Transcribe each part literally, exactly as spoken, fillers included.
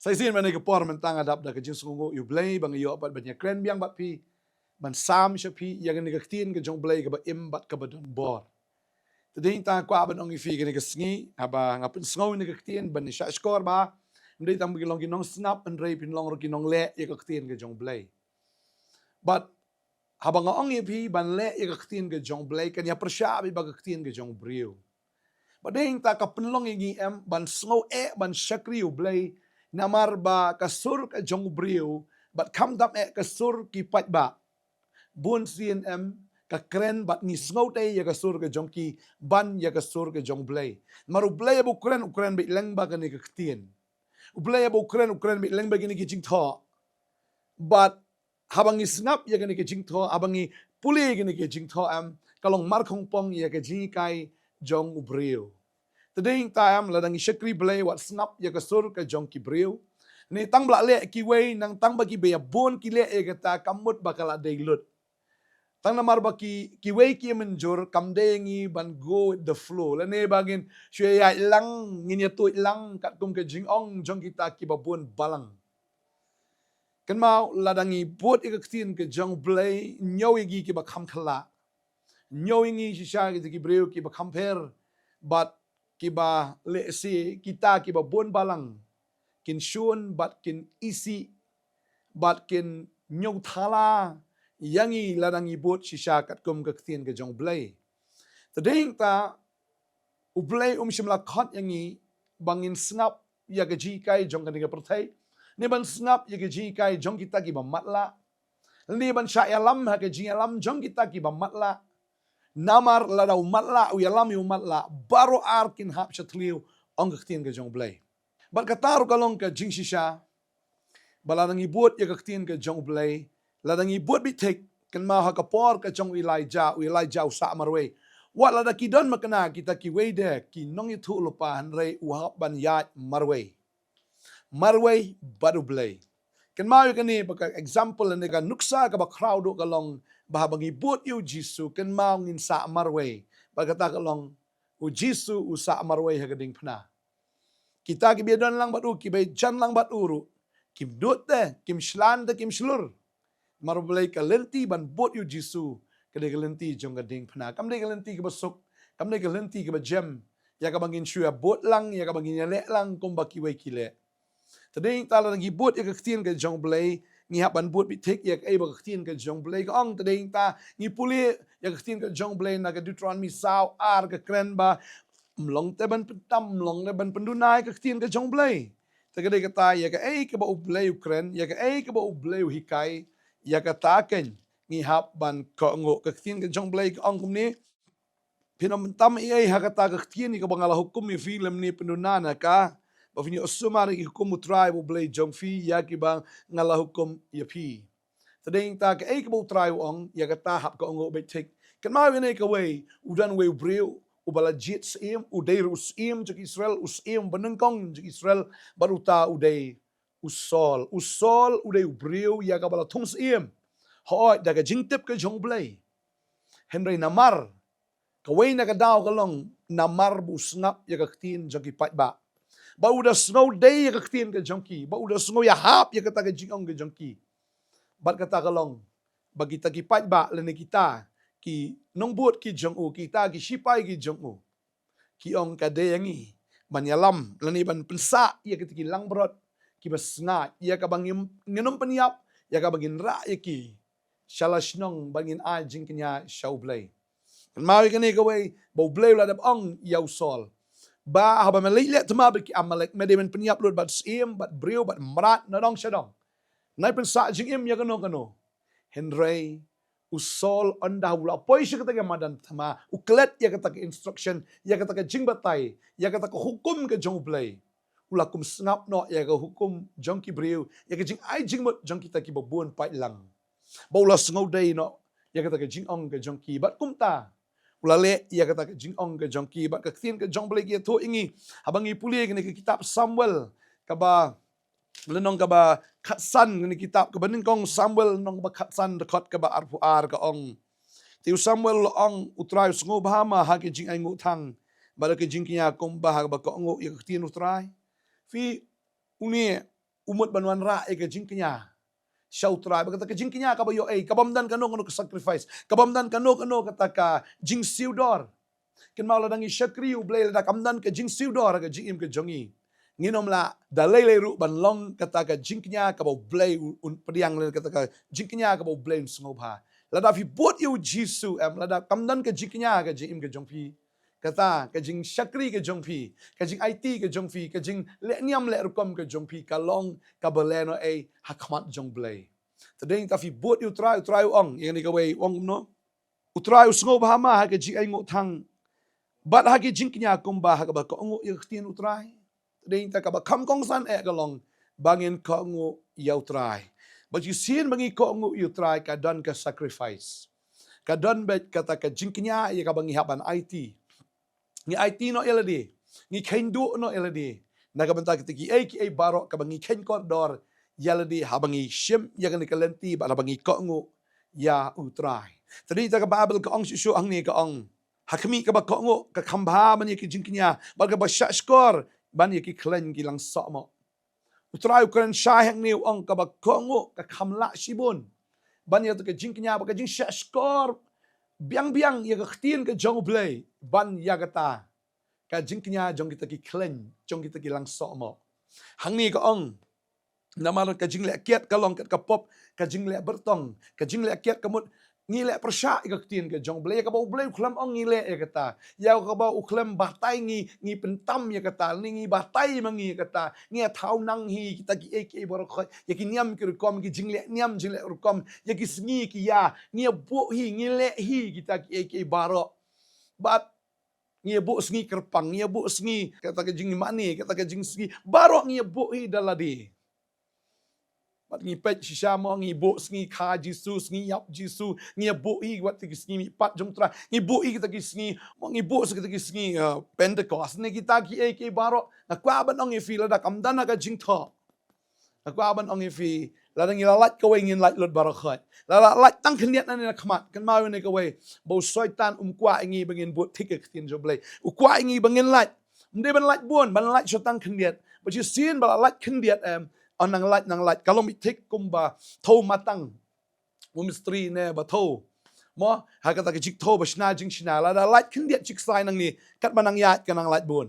Sa shisien mynta ka por mynta nga dap da ka jingsngewnguh ïa U Blei ba nga ïoh pat ban ïakren biang bad phi, ban sam sha phi ïa kane ka ktien ka jong U Blei kaba im bad kaba don bor. Te dei tang kwah ban ong ïa phi kane ka sngi, haba nga pynsngew ïa kane ka ktien, ban ïa shahshkor ba ym dei tang ba phi long ki nongsngap, hynrei phin long ruh ki nongleh ïa ka ktien ka jong U Blei. Bad haba nga ong ïa phi ban leh ïa ka ktien ka jong U Blei, kan ïa pyrshah beit bad ka ktien ka jong u briew. Bad dei tang ka pynlong ïa ngi em ban sngew eh ban shakri U Blei, namar ba ka sur ka jong u briew bad khamtam eh ka sur ki paidbah, bun sien em ka kren bad ngi sngew tei ïa ka sur ka jong ki ban ïa ka sur ka jong U Blei. Namar U Blei haba u kren, u kren beit lyngba kane ka ktien. U Blei haba u kren, u kren beit lyngba kine ki jingthoh. Bad haba ngi sngap ïa kine ki jingthoh, haba ngi pule ïa kine ki jingthoh em, ka long markhongpong ïa ka jinghikai jong u briew. Te dei tang em, lada ngi shakri Blei wat sngap ïa ka sur ka jong ki briew. Ne tang ba la leh kiwei, nang tang ba kiba ïa bun ki leh ïa kata, kam mut ba ka la dei lut. Tang namar ba ki, kiwei ki mynjur, kam dei ngi ban go with the flow. Lane ba ngin shu ïaid lang, ngin ïa tuid lang katkum ka jingong jong kita kiba bun balang. Kynmaw, lada ngi bud ïa ka ktien ka jong U Blei, ñiew ïa ngi kiba kham khlaiñ. Ñiew ïa ngi shisha kita ki briew kiba kham pher bad kiba lehse kita kiba bun balang kin shun bad kin isih bad kin ñiewthala ïa ngi lada ngi bud shisha katkum ka ktien ka jong U Blei. Te dei tang U Blei um shym la khot ïa ngi ba ngin sngap ïa ka jinghikai jong kane ka pyrthei, ne ban sngap ïa ka jinghikai jong kita kiba matlah, ne ban shah ïalam ha ka jingïalam jong kita kiba matlah. Namar lada u matlah u ïalam ïa u matlah, baroh ar kin hap sha thliew, ong ka ktien ka jong U Blei. Bad kata ruh ka long ka jingshisha ba lada ngi bud ïa ka ktien ka jong U Blei, lada ngi bud beit thik, kynmaw ha ka por ka jong u Elijah, u Elijah u sah marwei. Wat lada ki don makna kita kiwei de ki nongïathuhlypa, hynrei u hap ban ïaid marwei. Marwei bad U Blei. Kynmaw ïa kane ba ka example ne ka nuksa kaba khraw duh ka long ba haba ngi bud ïa U Jisu, kynmaw ngin sah marwei. Bad kata ka long U Jisu u sah marwei ha ka diengphna. Kita kiba ïadon lang bad u, kiba ïajan lang bad u ruh, kim dud te, kim shlan te, kim shlur. Namar U Blei, ka lynti ban bud ïa U Jisu ka dei ka lynti jong ka diengphna. Kam dei ka lynti kaba suk, kam dei ka lynti kaba jem ïa kaba ngin shu ïa bud lang, ïa kaba ngin ïa leh lang kumba kiwei ki leh. Te dei tang lada ngi bud ïa ka ktien ka jong U Blei, ngi hap ban bud beit thik ïa kaei ba ka ktien ka jong U Blei ka ong. Te dei tang ngi pule ïa ka ktien ka jong U Blei na ka Deuteronomy saw ar, ka kren ba ym long te ban pyntam, ym long te ban pynduna ïa ka ktien ka jong U Blei. Te ka dei kata, ïa kaei kaba U Blei u kren, ïa kaei kaba U Blei u hikai, ïa kata keiñ ngi hap ban kohnguh. Ka ktien ka jong U Blei ka ong kumne: Phin ym pyntam ei ei ha kata ka ktien ïa kaba nga la hukum ïa phi, lymne pynduna na ka, ba phin ïohsumar ïa ki hukum U Trai U Blei jong phi ïa kiba nga la hukum ïa phi. Te dei tang kaei kaba U Trai u ong, ïa kata hap kohnguh beit thik. Kynmaw ïa kane kawei, u don uwei u briew uba la jied syiem, u dei ruh u syiem jong ki Israel, u syiem banyngkong jong ki Israel, bad uta u dei u Saul. U Saul u dei u briew ïa kaba la thung syiem, hooid, da ka jingtip ka jong U Blei. Hynrei namar kawei na ka daw ka long namar ba u sngap ïa ka ktien jong ki paidbah. Ba u da sngew dei ïa ka ktien ka jong ki, ba u da sngew ïahap ïa kata ka jingong ka jong ki. Bad kata ka long ba kita ki paidbah lane kita ki nongbud ki jong u, kita ki shipai ki jong u, ki ong ka dei ïa ngi ban ïalam lane ban pynsah ïa kita ki langbrot kiba sngaid, ïa kaba ngim, ngin ym pynïap, ïa kaba ngin rah ïa ki sha la shnong, ba ngin ai jingkñia sha U Blei. Kynmaw ïa kane kawei, ba U Blei u la dep ong ïa u Saul ba haba me leit leh thma bad ki Amalek, me dei ban pynïap lut bad syiem, bad briew, bad mrad, nadong shadong. Nai pynsah jingim ïa kano kano. Hynrei u Saul, ynda u la poi sha kata ka madan thma, u klet ïa kata ka instruction, ïa kata ka jingbatai, ïa kata ka hukum ka jong U Blei, u la kum sngap noh ïa ka hukum jong ki briew, ïa ka jingai jingmut jong kita kiba bun paidlang. Ba u la sngew dei noh ïa kata ka jingong ka jong ki, bad kumta u la leh ïa kata ka jingong ka jong ki. Bad ka ktien ka jong U Blei ka ïathuh ïa ngi, haba ngi pule kane ka kitab Samuel kaba lynnong kaba khatsan, kane ka kitab kaba nyngkong Samuel lynnong kaba khatsan, dkhot kaba arphew ar, ka ong: Te u Samuel u la ong, U Trai u sngewbha ma ha ka jingainguh thang bad ha ka jingkñia, kumba ha kaba kohnguh ïa ka ktien U Trai? Phi, une u mut ban wanrah ïa ka jingkñia sha U Trai. Bad kata ka jingkñia kaba ïoh ei, kaba ym don kano kano ka sacrifice, kaba ym don kano kano kata ka jingsiew dor. Kynmaw lada ngi shakri U Blei lada kam don ka jingsiew dor ha ka jingim ka jong ngi, ngin ym lah da lei lei ruh ban long kata ka jingkñia kaba U Blei un, un pdiang, lane kata ka jingkñia kaba U Blei un sngewbha. Lada phi bud ïa U Jisu em, lada kam don ka jingkñia ha ka jingim ka jong phi, kata ka jingshakri ka jong phi, ka jingaiti ka jong phi, ka jingleh niam leh rukom ka jong phi, ka long kaba lehnohei ha khmat jong U Blei. Te dei ta phi bud ïa U Trai, U Trai u ong ïa kane kawei, u ong kumno? U Trai u sngewbha ma ha ka jingainguh thang bad ha ka jingkñia kumba ha kaba kohnguh ïa ka ktien U Trai. Te dei ta kaba kham kongsan eh ka long ba ngin kohnguh ïa U Trai. Bad shisien ba ngi kohnguh ïa U Trai ka don ka sacrifice. Ka don beit kata ka jingkñia ïa kaba ngi hap ban aiti. Ngi aiti noh ïa lade, ngi kheiñ duh noh ïa lade na ka bynta kita kiei kiei baroh kaba ngi kheiñ kordor ïa lade haba ngi shim ïa kane ka lynti bad haba ngi kohnguh ïa U Trai. Te dei ta ka Baibl ka ong shuh shuh hangne, ka ong, ha khmih kaba kohnguh ka kham bha ban ïa ki jingkñia bad kaba shahshkor ban ïa ki khleiñ ki langsohmoh. U Trai u kren shai hangne, u ong kaba kohnguh ka kham lah shibun ban ïa kata ka jingkñia bad ka jingshahshkor biang biang ïa ka ktien ka jong U Blei ban ïa kata ka jingkñia jong kita ki khleiñ, jong kita ki langsohmoh. Hangne ka ong, namar ka jingleh kiad ka long kat ka pop ka jingleh byrtong. Ka jingleh kiad ka mut ngi leh pyrshah ïa ka ktien ka jong U Blei, ïa kaba U Blei u khlem ong ngi leh ïa kata, ïa kaba u khlem batai ngi, ngi pyntam ïa kata, ne ngi batai ma ngi ïa kata. Ngi ïa thaw nang hi kita kiei kiei baroh khoit, ïa ki niam ki rukom, ki jingleh niam jingleh rukom, ïa ki sngi ki ïa, ngi ïa buh hi, ngi leh hi kita kiei kiei baroh. Bad ngi ïa buh sngi kyrpang, ngi ïa buh sngi kata ka jingmane, kata ka jingsngi, baroh ngi ïa buh hi da lade. Bad ngi peit shisha mo, ngi buh sngi kha Jisu, sngi ïap Jisu, ngi ïa buh hi wat ki sngi mihpat jong U Trai, ngi buh hi kita ki sngi mo, ngi buh sa kita ki sngi, eh, Pentecost ne kita kiei kiei baroh. Nga kwah ban ong ïa phi, lada kam don ha ka jingthoh, nga kwah ban ong ïa phi, lada ngi la lait kawei ngin lait lut baroh khoit. Lada lait tang khyndiat na ne na khmat, kynmaw ïa ne kawei, ba u Soitan um kwah ïa ngi ba ngin bud thik ïa ka ktien jong U Blei. U kwah ïa ngi ba ngin lait, ym dei ban lait bun, ban lait sha tang khyndiat. Bad shisien ba la lait khyndiat em, ong nang lait, nang lait, ka long beit thik kumba thew matang, u mistri ne ba thew mo ha kata ka jingthew ba shna jingshna. Lada lait khyndiat shi ksai nangne, katba nang ïaid ka nang lait bun.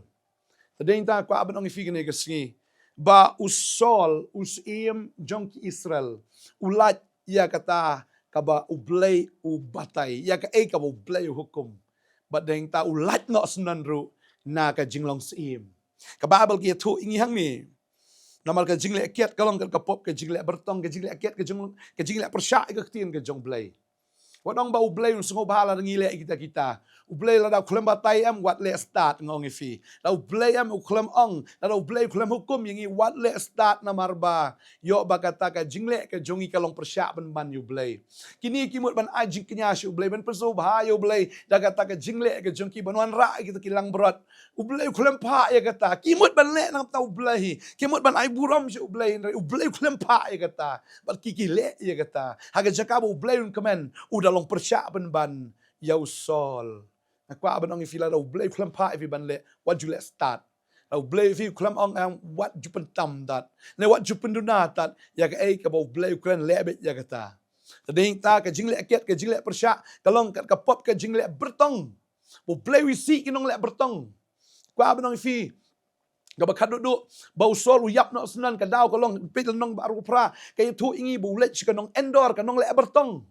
Te dei ta kwah ban ong ïa phi kane ka sngi ba u Saul, u syiem jong ki Israel, u lait ïa kata kaba U Blei u batai, ïa kaei kaba U Blei u hukum. Bad dei ta u lait noh sngewbha ruh na ka jinglong syiem. Ka Baibl ka ïathuh ïa ngi hangne, namar ka jingleh kiad ka long kat ka pop ka jingleh byrtong, ka jingleh kiad ka jong, ka jingleh pyrshah ïa ka ktien ka jong U Blei. Wat ong ba U Blei un sngewbha lada ngi leh kita kita. U Blei lada u khlem batai em, wat leh stad, nga ong ïa phi. Lada U Blei em u khlem ong, lada U Blei u khlem hukum ïa ngi, wat leh stad, namar ba ïoh ba kata ka jingleh ka jong ngi ka long pyrshah pynban ïa U Blei. Kine ki mut ban ai jingkñia sha U Blei, ban pynsngewbha ïa U Blei da kata ka jingleh ka jong ki, ban wanrah ïa kita ki langbrot. U Blei u khlem phah ïa kata. Ki mut ban leh na ka bynta U Blei hi, ki mut ban ai burom sha U Blei, hynrei U Blei u khlem phah ïa kata. Bad ki, ki leh ïa kata ha ka jaka ba U Blei un kmen, u da long pyrshah pynban ïa u Saul. Nga kwah ban ong ïa phi, lada U Blei u khlem phah ïa phi ban leh, wat ju leh stad. Lada U Blei ïa phi u khlem ong em, wat ju pyntam tad, ne wat ju pynduna tad ïa kaei kaba U Blei u kren, leh beit ïa kata. Te dei ta ka jingleh kiad ka jingleh pyrshah ka long kat ka pop ka jingleh byrtong. Ba U Blei u isih ki nongleh byrtong. Kwah ban ong ïa phi, kaba khatduh duh ba u Saul u ïap noh sngewbha, ka daw ka long, peit lynnong ba arphew phra, ka ïathuh ïa ngi ba u leit sha ka nong Endor, ka nongleh byrtong.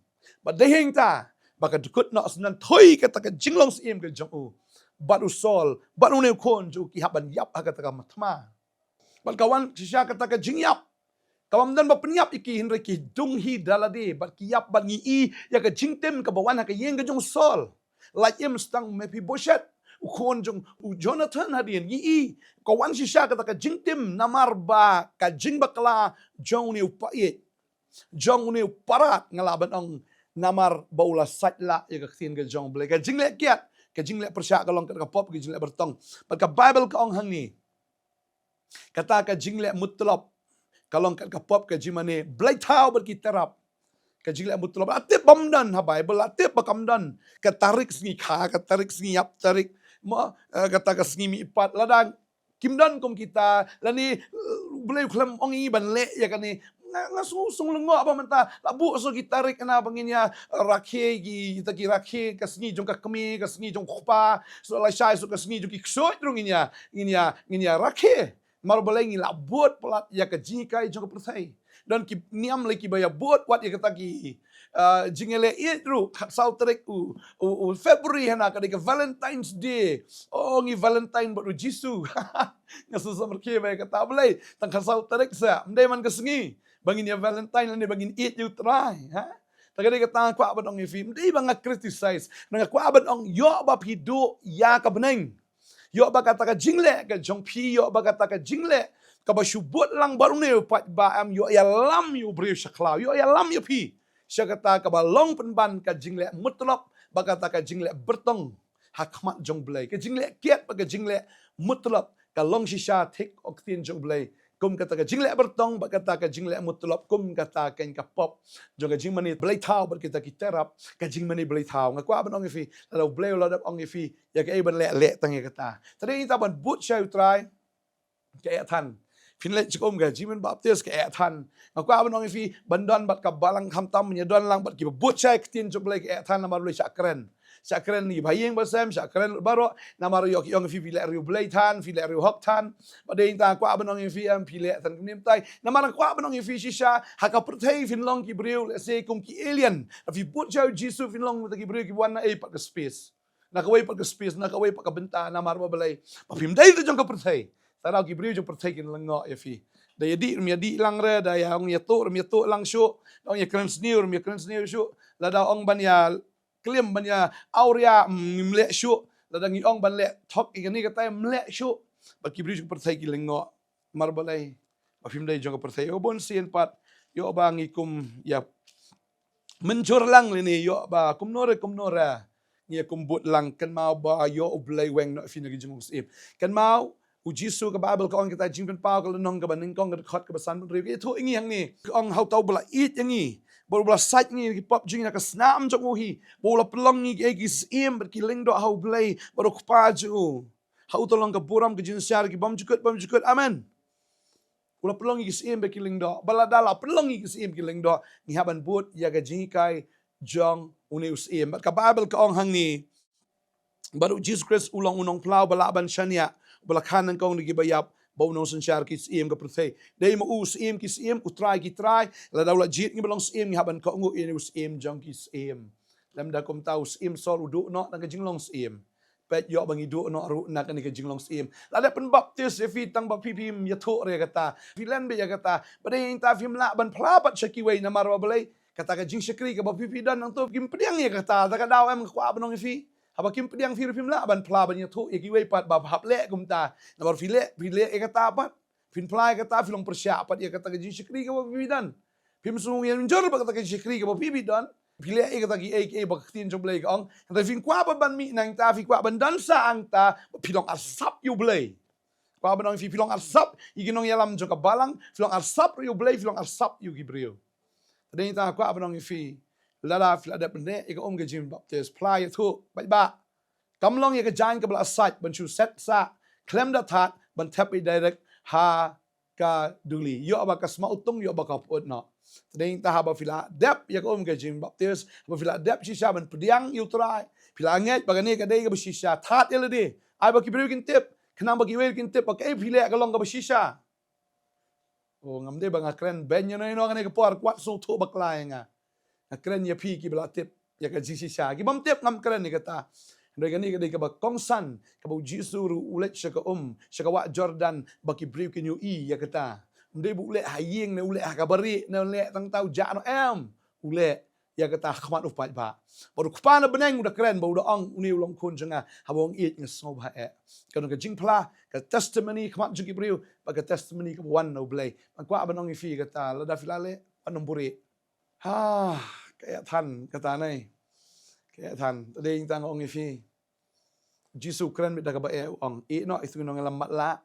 Bad dei hangta ba ka dkut noh sngewbha, thoi kata ka jinglong syiem ka jong u. Bad u Saul bad une u khun jong u ki hap ban ïap ha kata ka thma. Bad ka wan shisha kata ka jingïap, ka bym don ba pynïap ïa ki, hynrei ki dung hi da lade bad ki ïap, bad ngi i ïa ka jingtim kaba wan ha ka ïing ka jong u Saul. Lait im sa tang Mephibosheth, u khun jong u Jonathan hadien, ngi i. Ka wan shisha kata ka jingtim namar ba ka jingbakla jong une u paid, jong une u parad, nga lah ban ong, namar ba u la sait lah ïa ka ktien ka jong U Blei. Ka jingleh kiad ka jingleh pyrshah ka long kat ka pop ka jingleh byrtong. Bad ka Baibl ka ong hangne, kata ka jingleh mutlop ka long kat ka pop ka jingmane blei thaw bad ki terap. Ka jingleh mutlop la tip bym don ha Baibl, la tip ba kam don ka tarik sngi kha, ka tarik sngi ïap, tarik mo, eh, kata ka sngi mihpat. Lada Kim don kum kita, lane, eh, U Blei u khlem ong ïa ngi ban leh ïa kane. Nga, nga sngew, sngew lyngngoh ba mynta la buh sa ki tarik na ba ngin ïa rakhe ki, kita ki rakhe, ka sngi jong ka kmie, ka sngi jong u kpa, sa lashai sa ka sngi jong ki ksuid ruh ngin ïa, ngin ïa, ngin ïa rakhe. Namar balei? Ngi la bud palat ïa ka jinghikai jong ka pyrthei. Don ki niam lei kiba ïa bud wat ïa kata ki, ah, jingïaleh ïeit ruh, khatsaw tarik u, u, u February hana ka dei ka Valentine's Day. Oh, ngi Valentine bad u Jisu. Nga sngew samrkhie ba ïa kata, balei? Tang khatsaw tarik sa, ym dei man ka sngi ba ngin ïa Valentine lane ba ngin ïeit ïa u Trai, ha? Ta ka dei kata nga kwah ban ong ïa phi, ym dei ba nga criticize, nga kwah ban ong ïoh ba phi duh ïa ka bneng. Ïoh ba kata ka jingleh ka jong phi, ïoh ba kata ka jingleh kaba shu bud lang bad une u paidbah, em, ïoh ïalam ïa u briew sha khlaw, ïoh ïalam ïa phi sha kata kaba long pynban ka jingleh mutlop, ba kata ka jingleh byrtong ha khmat jong U Blei. Ka jingleh kiad bad ka jingleh mutlop ka long shisha thik ha ka ktien jong U Blei. Kum kata ka jingleh byrtong bad kata ka jingleh mutlop, kum kata kane ka pop jong ka jingmane bleithaw bad kita ki terap ka jingmane bleithaw. Nga kwah ban ong ïa phi, lada U Blei u la dep ong ïa phi ïa kaei ban leh, leh tang ïa kata. Te dei ïa ta ban bud shai u Trai, ka eh than. Phin leit sha ka um ka jingpynbaptis, ka eh than. Nga kwah ban ong ïa phi, ban don bad ka balang khamtam, ïa don lang bad kiba bud shai ka ktien jong U Blei, ka eh than, namar U Blei shah kren. Shah kren ïa ki bahaïing bahasem, shah kren baroh, namar ïoh ki ong ïa phi, phi leh riew blei than, phi leh riew hok than. Bad dei ïa ta nga kwah ban ong ïa phi, em, phi leh than kumne mynta. Namar nga kwah ban ong ïa phi shisha, ha ka pyrthei phin long ki briew, lehse kum ki alien. Phi bud shai u Jisu phin long kita ki briew kiba wan na ei pat ka space. Na kawei pat ka space, na kawei pat ka bynta, namar ba balei? Ba phim dei ki jong ka pyrthei. Tang da ki briew jong ka pyrthei kin lyngngoh ïa phi. Da ïa dih, ym ïa dih lang re, da ïa ong ïa tuh, ym ïa tuh lang shuh. Da ong ïa kren sniew, ym ïa kren sniew shuh. Lada ong ban ïa klim, ban ïa awria, ym, ym leh shuh. Lada ngi ong ban leh thok ïa kane katai, ym leh shuh. Bad ki briew jong ka pyrthei ki lyngngoh. Namar balei? Ba phim dei jong ka pyrthei. Ïoh bun sien pat, ïoh ba ngi kum ïa mynjur lang lane, ïoh ba kumno re kumno re, ngi ïa kum bud lang. Kynmaw ba ïoh U Blei weng noh ïa phi na ka jinglong syiem. Kynmaw u Jisu, ka Baibl ka ong, kita jingpynpaw ka lynnong kaba nyngkong, ka dkhot kaba sanphew hynriew, ka ïathuh ïa ngi hangne. Ka ong ha uta uba la ïeit ïa ngi bad uba la sait ïa ngi na ki pop jong ngi na ka snam jong u hi, bad u la pynlong ïa ngi ki syiem bad ki lyngdoh ha U Blei bad U Kpa jong u. Ha uta long ka burom, ka jingsynshar, ki bymjukut bymjukut. Amen. U la pynlong ïa ki syiem bad ki lyngdoh. Bad lada la pynlong ïa ki syiem ki lyngdoh, ngi hap ban bud ïa ka jinghikai jong une u syiem. Bad ka Baibl ka ong hangne, bad u Jisu Khrist u long u Nongpynlong ba lah ban shaniah, ba la kha nyngkong na kiba ïap, bad u Nongsynshar ki syiem ka pyrthei. Dei ma u u Syiem ki syiem, U Trai ki trai. Lada u la jied ngi ban long syiem, ngi hap ban kohnguh ïa une u Syiem jong ki syiem. Lymda kumta u Syiem Saul u duh noh na ka jinglong syiem. Peit, ïoh ba ngi duh noh ruh na kane ka jinglong syiem. Lada pynbaptis ïa phi tang ba phi phim ïathuh re ïa kata, phi len beit ïa kata, ba dei ïa ta phim lah ban phla pat sha kiwei, namar ba balei? Kata ka jingshakri kaba phi phi don nangta kim pdiang ïa kata. Ta ka daw, em, nga kwah ban ong ïa phi, haba kim pdiang phi ruh phim lah ban phla ban ïathuh ïa kiwei pat ba hap leh kumta. Namar phi leh, phi leh ïa kata pat, phin phla ïa kata, phi long pyrshah pat ïa kata ka jingshakri kaba phi phi don. Phim sngew ïa mynjur bad kata ka jingshakri kaba phi phi don. Phi leh ïa kata kiei kiei ba ka ktien jong U Blei ka ong. Hynrei phin kwah ban, ban mih nangta, phi kwah ban don sah hangta, ba phi long arsap ïa U Blei. Kwah ban ong ïa phi, phi long arsap ïa ki nongïalam jong ka balang, phi long arsap ruh ïa U Blei, phi long arsap ïa ki briew. Te dei ïa ta kwah ban ong ïa phi, lada phi la dep ban leh ïa ka um ka jingbaptis, phla ïathuh paidbah. Kam long ïa ka jaiñ kaba la sait ban shu set sah khlem da thad ban thep ïa direct ha ka duli. Ïoh ba ka sma utung, ïoh ba ka pyut noh. Te dei ïa ta haba phi la dep ïa ka um ka jingbaptis, haba phi la dep shisha ban pdiang ïa U Trai, phi la ngeit ba kane ka dei kaba shisha, thad ïa lade. Ai ba ki briew kin tip, khnang ba kiwei kin tip ba kaei phi leh ka long kaba shisha. Oh, ngam dei ba nga kren beiñ ïano ïano kane ka por, kwah sngewthuh bakla ïa nga. Nga kren ïa phi kiba la tip ïa ka jingshisha. Ki bym tip ngam kren ïa kata. Hynrei kane ka dei kaba kongsan, kaba u Jisu ruh u leit sha ka um, sha ka wah Jordan, ba ki briew kin ïohi ïa kata. Ym dei ba u leh ha ïing ne u leh ha ka barieh ne u leh tang tau jah noh, em. U leh ïa kata ha khmat u paidbah. Bad u Kpa na bneng u da kren, bad u da ong, une u long khun jong nga, haba u ïeit nga sngewbha eh. Kane ka jingphla, ka testimony ha khmat jong ki briew, bad ka testimony kaba wan na U Blei. Nga kwah ban ong ïa phi kata, lada phi la leh, ban ym buhrieh. Ha, ka eh than kata ne. Ka eh than. Te dei ïa ta nga ong ïa phi, Jisu u kren beit da kaba eh, u ong, ïeh noh ïa uto u nongïalam matlah.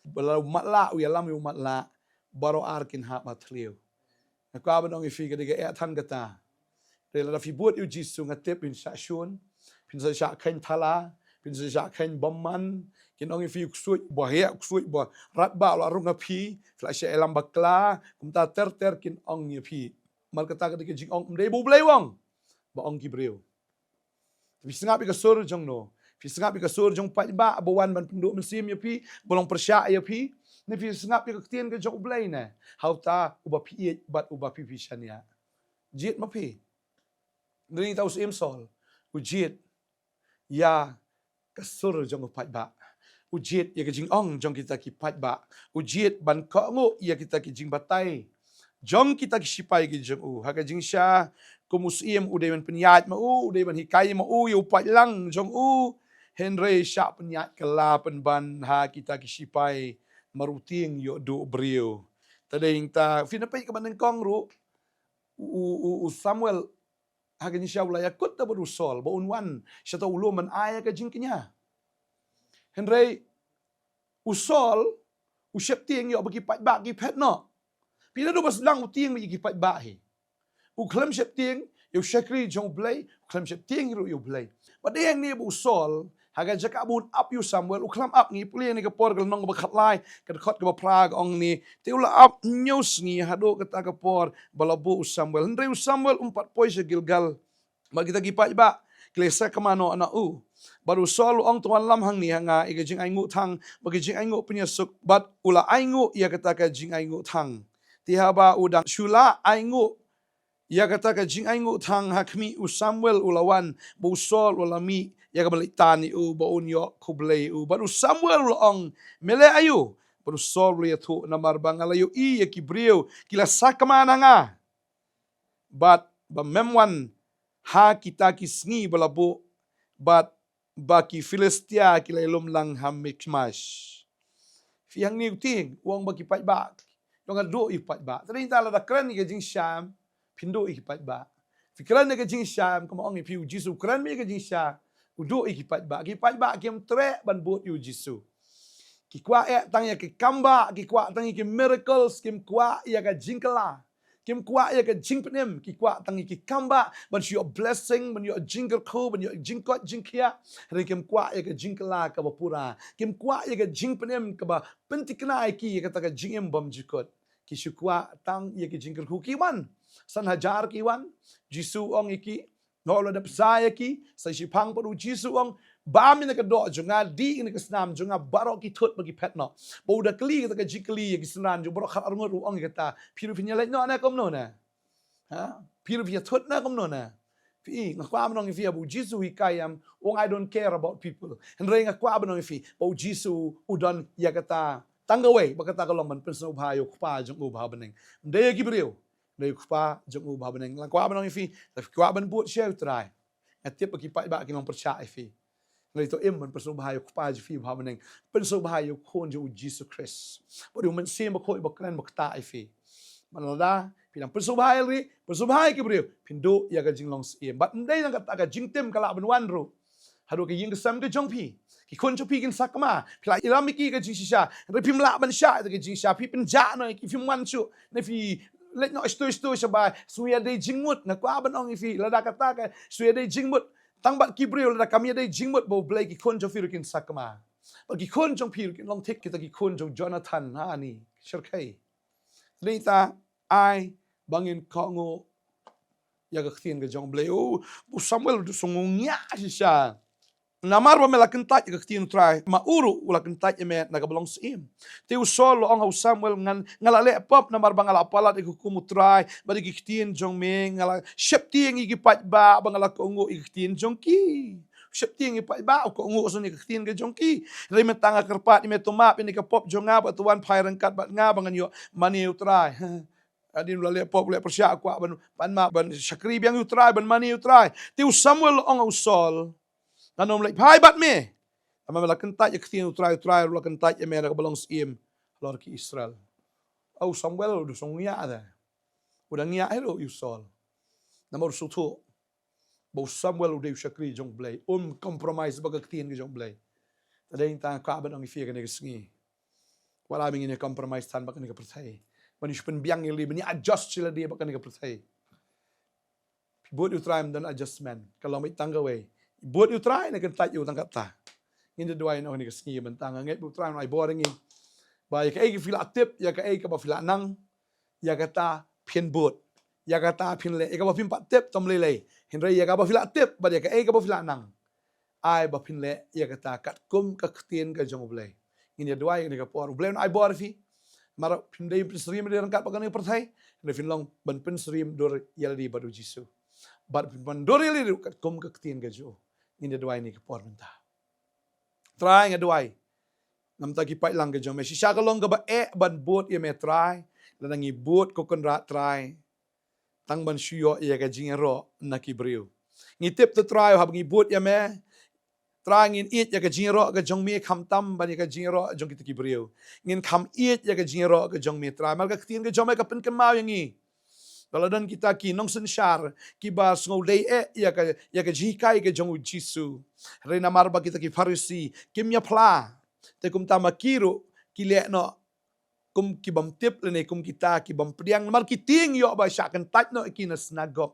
Ba la u matlah u ïalam ïa u matlah, baroh ar kin hap ha thliew. Nga kwah ban ong ïa phi, ka dei ka eh than kata. Te lada phi bud ïa u Jisu, nga tip phin shah shun, phin sa shah kheiñ thala, phin sa shah kheiñ bymman, Kin ong ïa phi u ksuid ba heh, u ksuid ba rat ba la rung ha phi, phi la shah ïalam bakla, kumta ter ter kin ong ïa phi. Namar kata ka dei ka jingong, ym dei ba U Blei u ong, ba ong ki briew. Phi sngap ïa ka sur jong no? Phi sngap ïa ka sur jong paidbah ba wan ban pynduh mynsiem ïa phi, ba long pyrshah ïa phi? Ne phi sngap ïa ka ktien ka jong U Blei ne? Ha uta uba phi ïeit bad uba phi pyrshah ïa. Jied ma phi. Dei ta u Syiem Saul u jied ïa ka sur jong u paidbah. U jied ïa ka jingong jong kita ki paidbah. U jied ban kohnguh ïa kita ki jingbatai jong kita ki sipai ki jong u. Ha ka jingshisha, kum u syiem u dei ban pynïaid ma u, u dei ban hikai ma u ïa u paidlang jong u. Hynrei shah pynïaid kylla pynban ha kita ki sipai, namar u tieng ïoh duh briew. Ta dei ta, phi na peit kaba nyngkong ruh, u, u, u, u Samuel ha ka jingshisha u la ïakut da bad u Saul ba un wan sha uta u lum ban ai ïa ka jingkñia. Hynrei u Saul u sheptieng ïoh ba ki paidbah ki phet noh. Phi naduh ba sdang u tieng ba ïa ki paidbah hi. U khlem sheptieng ïa u shakri jong U Blei, u khlem sheptieng ruh ïa U Blei. Bad dei hangne ba u Saul, ha ka jaka ba un ap ïa u Samuel, u khlem ap. Ngi pule ïa kane ka por, ka lynnong kaba khatlai, ka dkhot kaba phra ka ong ne, te u la ap hynñiew sngi haduh kata ka por ba la buh u Samuel. Hynrei u Samuel um pat poi sha Gilgal. Bad kita ki paidbah ki la sakma noh na u. Bad u Saul u ong, to wanlam hangne ha nga ïa ka jingainguh thang, bad ka jingainguh pynïasuk. Bad u la ainguh ïa kata ka jingainguh thang. Te haba u dang shu la ainguh ïa kata ka jingainguh thang ha khmih u Samuel u la wan, bad u Saul u la mih ïa kaba leit tan ïa u ba un ïoh khublei ïa u. Bad u Samuel u la ong, me leh aïu? Bad u Saul u la ïathuh, namar ba nga la ïohi ïa ki briew ki la sakma na nga, bad ba mem wan ha kita ki sngi ba la buh, bad ba ki Philistia ki la ïalum lang ha Mikmash. Phi, hangne u tieng u ong ba ki paidbah, u ong nga duh ïa ki paidbah. Te dei ta, lada kren ïa ka jingshisha, phin duh ïa ki paidbah. Phi kren ïa ka jingshisha, kumba ong ïa phi, u Jisu u kren ïa ka jingshisha, u duh ïa ki paidbah. Ki paidbah kim treh ban bud ïa u Jisu. Ki kwah eh tang ïa ki kambah, ki kwah tang ïa ki miracles, kim kwah ïa ka jingkylla. Kim kwah ïa ka jingpynim, ki kwah tang ïa ki kambah ban shu ïoh blessing, ban ïoh jingkyrkhu, ban ïoh jingkoit jingkhiah. Hynrei kim kwah ïa ka jingkylla kaba pura. Kim kwah ïa ka jingpynim kaba pynthikna ïa ki ïa kata ka jingim bymjukut. Ki shu kwah tang ïa ka jingkyrkhu. Ki wan, san hajar ki wan. Jisu u ong ïa ki, noh, la dep sa ïa ki. Sa shiphang pat u Jisu u ong, bam ïa kane ka doh jong nga, dih ïa kane ka snam jong nga. Baroh ki thut bad ki phet noh. Bad u da kylli kata ka jingkylli ïa ki synran jong u, baroh khatar ngut, u ong ïa kata, phi ruh phin ïaleit noh ne kumno ne? Ha? Phi ruh phin ïathut ne kumno ne? Phi, nga kwah ban ong ïa phi, ba u Jisu u hikai ïa nga, u ong, I don't care about people. Hynrei nga kwah ban ong ïa phi ba u Jisu u don ïa kata tang kawei, bad kata ka long ban pynsngewbha ïa u Kpa jong u uba ha bneng. Ym dei ïa ki briew, ym dei, ïa u Kpa jong u uba ha bneng. Nga kwah ban ong ïa phi, lada phi kwah ban bud sha u Trai, nga tip ba ki paidbah kin long pyrshah ïa phi. Nga leit to im ban pynsngewbha ïa u Kpa jong phi uba ha bneng, pynsngewbha ïa u Khun jong u Jisu Khrist, bad ïa u Mynsiem Bakhuid ba kren ba ktah ïa phi. Bad lada phi dang pynsngewbha ïa lade, pynsngewbha ïa ki briew, phin duh ïa ka jinglong syiem. Bad ym dei tang kata, ka jingtim ka lah ban wan ruh haduh ka ïing ka sem ka jong phi. Ki khun jong phi kin sakma, phi la ïalam ïa ki ka jingshisha, hynrei phim lah ban shah ïa ka jingshisha, phi pynjah noh ïa ki, phim wan shuh, ne phi leit noh shto shto shabai, shu ïadei jingmut. Nga kwah ban ong ïa phi, lada kata ka shu ïadei jingmut tang bad ki briew, lada kam ïadei jingmut bad U Blei, ki khun jong phi ruh kin sakma. Bad ki khun jong phi ruh kin long thik kita ki khun jong u Jonathan hangne shyrkhei. Dei ta, ai ba ngin kohnguh ïa ka ktien ka jong U Blei. U, u Samuel u da sngew ngiah shisha. Namar ba me la kyntait ïa ka ktien U Trai, ma u ruh u la kyntait ïa me na kaba long syiem. Te u Saul u la ong ha u Samuel, ngan, nga la leh pop namar ba nga la palat ïa ka hukum U Trai bad ïa ki ktien jong me. Nga la sheptieng ïa ki paidbah bad nga la kohnguh ïa ki ktien jong ki. Sheptieng ïa ki paidbah, u kohnguh sa ïa ki ktien ka jong ki. Hynrei mynta nga kyrpad ïa me, to map ïa kane ka pop jong nga bad to wan phai ryngkat bad nga ba ngan ïoh mane U Trai. Hadien u la leh pop, u leh pyrshah, u kwah ban pan map, ban shakri biang ïa U Trai, ban mane U Trai. Te u Samuel u la ong ha u Saul, ngan ym leit phai bad me. Namar me la kyntait ïa ka ktien U Trai, U Trai ruh u la kyntait ïa me na kaba long syiem halor ki Israel. U Samuel u da sngew ngiah te. U da ngiah hi ruh ïa u Saul. Namar u sngewthuh ba u Samuel u dei u shakri jong U Blei, um compromise bad ka ktien ka jong U Blei. Te dei tang, nga kwah ban ong ïa phi kane ka sngi, wat la ba ngin ïa compromise than bad kane ka pyrthei, ban ïa shu pynbiang ïa lade, ban ïa adjust ïa lade bad kane ka pyrthei. Phi bud ïa U Trai ym don adjustment, ka long beit tang kawei. Bud ïa U Trai ne kyntait ïa u, tang kata. Ngin da duwai noh kane ka sngi mynta, nga ngeit ba U Trai un ai bor ïa ngi. Ba ïa kaei ka phi la tip, ïa kaei kaba phi la nang, ïa kata phin bud. Ïa kata phin leh, ïa kaba phim pat tip to ym lei lei. Hynrei ïa kaba phi la tip, bad ïa kaei kaba phi la nang, ai ba phin leh ïa kata katkum ka ktien ka jong U Blei. Ngin ïa duwai kane ka por, U Blei un ai bor ïa phi. Namar phim dei pynsyriem ïa lade ryngkat bad kane ka pyrthei, hynrei phin long ban pynsyriem dur ïa lade bad U Jisu. Bad phin ban dur ïa lade katkum ka ktien ka jong U. Ngin ïa duwai kane ka por mynta. Trai, nga duwai, namar ki paidlang ka jong me, shisha ka long kaba eh ban bud ïa me Trai. Lada ngi bud, ko Kynrad Trai, tang ban shu ïoh ïa ka jingïaroh na ki briew. Ngi tip to Trai, haba ngi bud ïa me Trai, ngin ïeit ïa ka jingïaroh ka jong me khamtam ban ïa ka jingïaroh jong kita ki briew. Ngin kham ïeit ïa ka jingïaroh ka jong me Trai, namar ka ktien ka jong me ka pynkynmaw ïa ngi ba la don kita ki nongsynshar kiba sngewdei eh ïa ka, ïa ka jinghikai ka jong U Jisu. Hynrei namar ba kita ki Pharisi kim ïa phla, te kumta ma ki ruh ki leh noh kum ki bym tip lane kum kita ki bym pdiang, namar ki tieng ïoh ba shah kyntait noh ïa ki na synagog.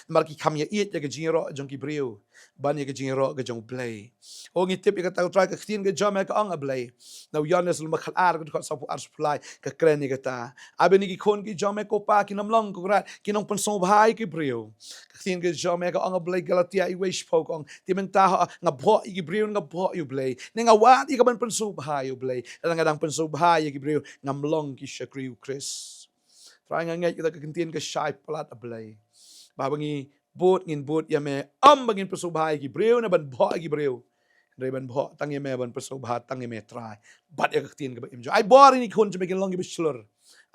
Namar ki kham ïa ïeit ïa ka jingïaroh jong ki briew ban ïa ka jingïaroh ka jong U Blei. O, ngi tip ïa kata ko Trai, ka ktien ka jong me ka ong, A Blei, na u Ïoannis lynnong ba khatar, ka dkhot sawphew ar, sawphew lai, ka kren ïa kata. Ai ba kine ki khun ki jong me ko Pa kin ym long, ko Kynrad, ki nongpynsngewbha ïa ki briew. Ka ktien ka jong me ka ong, A Blei, Galatia wei shiphew ka ong, te mynta ho nga bhoh ïa ki briew, nga bhoh ïa U Blei, ne nga wad ïa ka ban pynsngewbha ïa U Blei. Lada nga dang pynsngewbha ïa ki briew, ngam long ki shakri U Khrist. Trai, nga ngeit kata ka ktien ka shai palat, A Blei, ba haba ngi bud, ngin bud ïa me, ym ba ngin pynsngewbha ïa ki briew ne ban bhoh ïa ki briew. Hynrei ban bhoh tang ïa me, ban pynsngewbha tang ïa me Trai, bad ïa ka ktien kaba im jong. Ai bor ïa kine ki khun jong me kin long kiba shlur.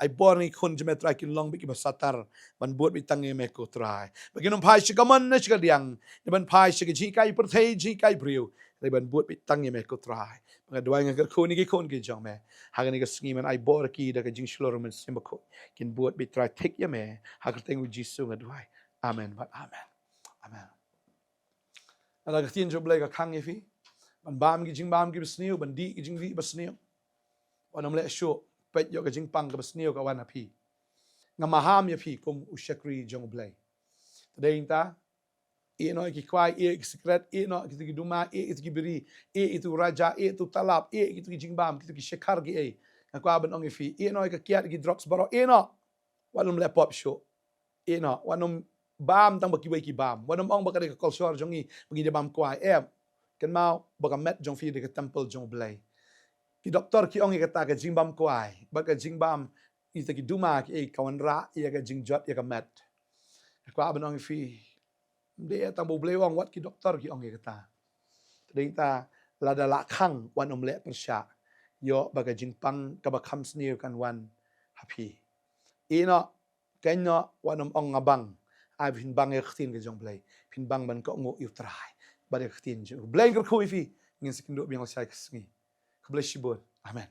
Ai bor ïa kine ki khun jong me Trai, kin long beit kiba satar ban bud beit tang ïa me ko Trai, ba kin ym phai sha ka mon ne sha ka diang, ne ban phai sha ka jinghikai pyrthei, jinghikai briew. Hynrei ban bud beit tang ïa me ko Trai. Nga duwai, nga kyrkhu ïa kine ki khun ki jong me ha kane ka sngi, men ai bor ïa ki da ka jingshlur Mynsiem Bakhuid, kin bud beit Trai thik ïa me. Ha ka kyrteng U Jisu nga duwai. Amen bad amen. Amen. Lada ka ktien jong U Blei ka khang ïa phi ban bam ki jingbam kiba sniew, ban dih ki jingdih ba sniew, wat nym leh shuh. Peit, ïoh ka jingpang kaba sniew ka wan ha phi. Nga maham ïa phi kum u shakri jong U Blei. Te dei nangta, ïeh noh ïa ki kwai, ïeh ïa ki sikret, ïeh noh ïa kita ki duma, ïeh ïa kita ki biri, ïeh ïa itu raja, ïeh ïa itu talap, ïeh ïa kita ki jingbam, kita ki shakhar kiei. Nga kwah ban ong ïa phi, ïeh noh ïa ka kiad, ïa ki drugs baroh, ïeh noh. Wat nym leh pop shuh. Ïeh noh, wat nym bam tang ba kiwei ki bam. Wat nym ong ba ka dei ka kolshor jong ngi ba ngi dei bam kwai. Em. Kynmaw ba ka met jong phi dei ka temple jong U Blei. Ki doktor ki ong ïa kata, ka jingbam kwai bad ka jingbam ïa kita ki duma kiei ka wanrah ïa ka jingjot ïa ka met. Nga kwah ban ong ïa phi, ym dei tang ba U Blei u ong, wat ki doktor ki ong ïa kata. Te dei nangta, lada la khang, wat nym leh pyrshah. Ïoh ba ka jingpang kaba kham sniew kan wan ha phi. Ïeh noh, kynnoh, wat nym ong nga bang. Ai ba phin bang ïa ka ktien ka jong U Blei. Phin bang ban kohnguh ïa U Trai bad ïa ka ktien jong U Blei. Nga kyrkhu ïa phi, ngin sa ïakynduh biang shai ka sngi. Khublei shibun. Amen.